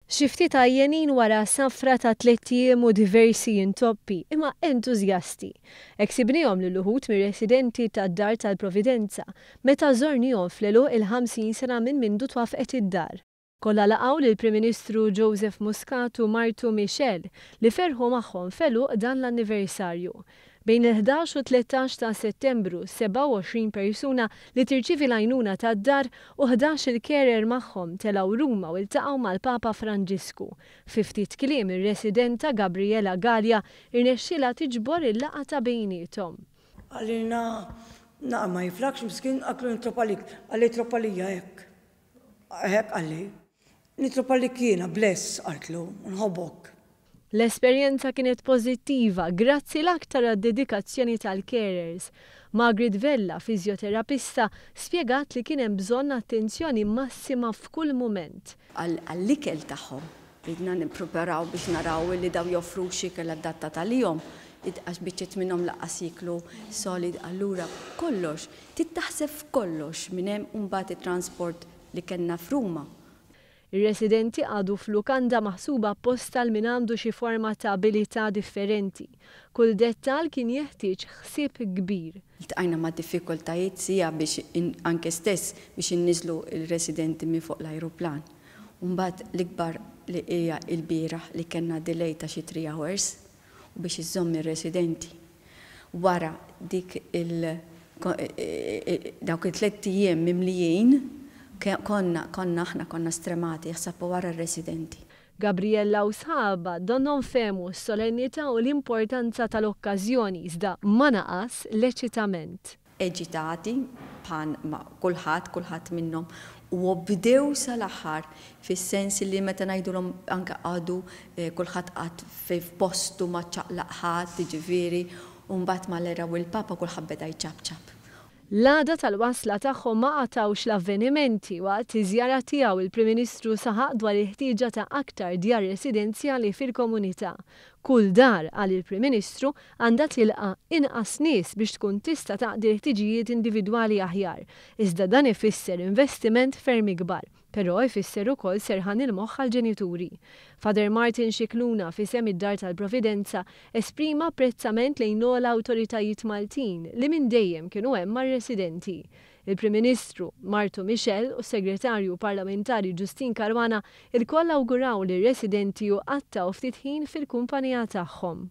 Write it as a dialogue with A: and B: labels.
A: Xi ftit għajjenin wara safra ta' tlett ijiem u diversi intoppi, imma entużjasti. Hekk sibniehom lil uħud mir-residenti tad-Dar tal-Providenza meta żorniehom fl-għeluq il-50 sena minn mindu twaffqet id-dar. Kollha laqgħu lill-Prim Ministru Joseph Muscat u martu Michelle li ferħu magħhom f'għeluq dan l-anniversarju. Bejn il-11 u 13 ta' Settembru, 27 persuna li tirċievi l-għajnuna tad-dar u 11-il carer magħhom telgħu Ruma u ltaqgħu mal-Papa Franġisku. Fi ftit kliem ir-residenta Gabriela Galea irnexxielha tiġbor il-laqgħa ta' bejniethom.
B: Qalilna, Naqa' ma jiflakx miskin qaltlu nitlob għalik. Qalli itlob għalija hekk. Hekk qalli. Nitlob għalik jiena, bless, qaltlu, nħobbok.
A: L-esperjenza kienet pożittiva grazzi l-aktar għad-dedikazzjoni tal-carers. Margaret Vella, fiżjoterapista, spjegat li kien hemm bżonn attenzjoni massima f'kull mument.
C: Għall-ikel tagħhom. Ridna nippreparaw biex naraw li daw joffrux ikel adattat għalihom, għax biċċiet minnhom lanqas jieklu solid, allura kollox, trid taħseb f'kollox minn hemm u mbagħad it-transport li kellna f'Ruma.
A: Ir-residenti qagħdu f'lukanda maħsuba apposta għal min għandu xi forma ta' abilità differenti. Kull dettall kien jeħtieġ ħsieb kbir.
C: Iltqajna ma' diffikultajiet sija biex anke stess biex inniżlu l-residenti minn fuq l-ajruplan. U mbagħad l-ikbar li hija ilbieraħ li kellna delay ta' xi 3 hours u biex iżżomm ir-residenti wara dik il dawk it-tlett ijiem mimlijin konna konna aħna konna stremati jaħseb u wara r-residenti.
A: Gabriella u sħabha donnhom fehmu s-solennità u l-importanza tal-okkażjoni iżda ma naqas l-eċitament.
C: Eċitati bħal ma kulħadd, kulħadd minnhom u obdew sal-aħħar fis-sens li meta ngħidulhom anke qagħdu kulħadd qagħad f'postu ma ċċaqlaq ħadd, jiġifieri, u mbagħad malli raw il-Papa kulħadd beda jċapċap.
A: L-għada tal-wasla tagħhom ma qatgħux l-avvenimenti. Waqt iż-żjara tiegħu il-Prim Ministru saħaq dwar il-ħtieġa ta' aktar djar residenzjali fil-komunità. Kull dar, qal il-Prim Ministru, għandha tilqa' inqas nies biex tkun tista' taqdi l-ħtiġijiet individwali aħjar. Iżda dan ifisser investiment ferm ikbar. Però ifisser ukoll serħan il-moħħ għall-ġenituri. Father Martin Scicluna f'isem id-Dar tal-Providenza esprima apprezzament lejn l-ogħla awtoritajiet Maltin li minn dejjem kienu hemm mar-residenti. Il-Prim Ministru, martu Michelle u s-Segretarju Parlamentari Justyne Caruana ilkoll awguraw lir-residenti u qattgħu ftit ħin fil-kumpanija tagħhom.